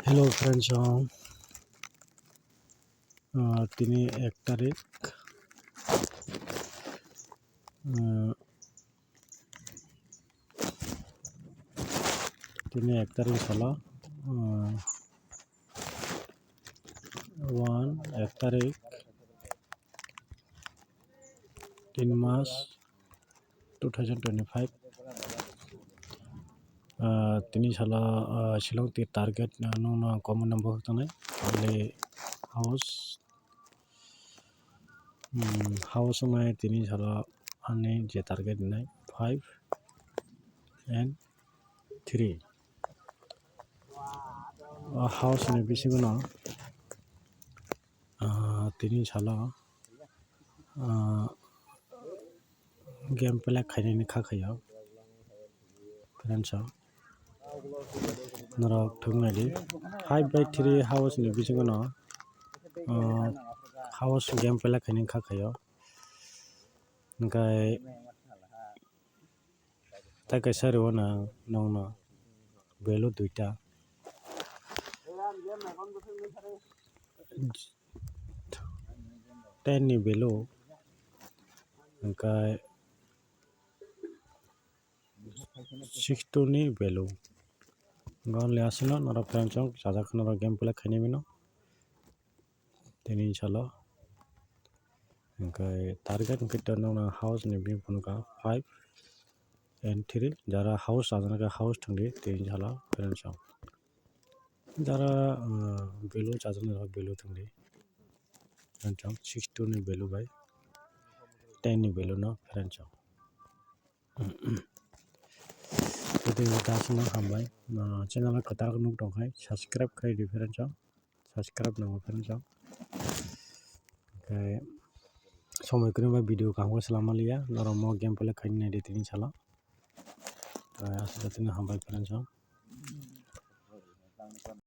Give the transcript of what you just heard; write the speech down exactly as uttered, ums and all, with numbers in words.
Hello friends, uh, tini ek tarik, uh, tini ek tarik salo, uh, one ek tarik, tin mas two thousand twenty-five. Ah, tini salo, ah, Shillong tir target, ah, nung no comment number hotanai. Only house, hmm, house nai tini salo ani je target nai five and three. Ah, house ni bisingo no, ah, tini salo, ah, game play khainani kha khaio. Friends o, norok thwk naidi. Five by three house ni bisingo no, ah, house game play khainani kha khaio. Hwnkhe tei kaisa rw-o nang nokno value duita. Ten ni value hwnkhe six two ni value. Only aswkno norok friends o chajak norok game play khainai mano. Tini salo hwnkhe target hwnkhe to nokno house ni bini phunukha five and three. Jara house chajak nai khe house thwngdi tini salo friends o. Jara, ah, value chajak nai khe value thwngdi friends o. Six two ni value bai ten ni value no friends o. Tini aswkno hambai. Ah, channel o kwtal nuk tong khai subscribe khai di friends o. Subscribe nango friends o. Hwnkhe somoi kwrwngma video kaham khe swlama liya, norok mo game play khaini naidi tini salo. Aswk tini hambai friends o.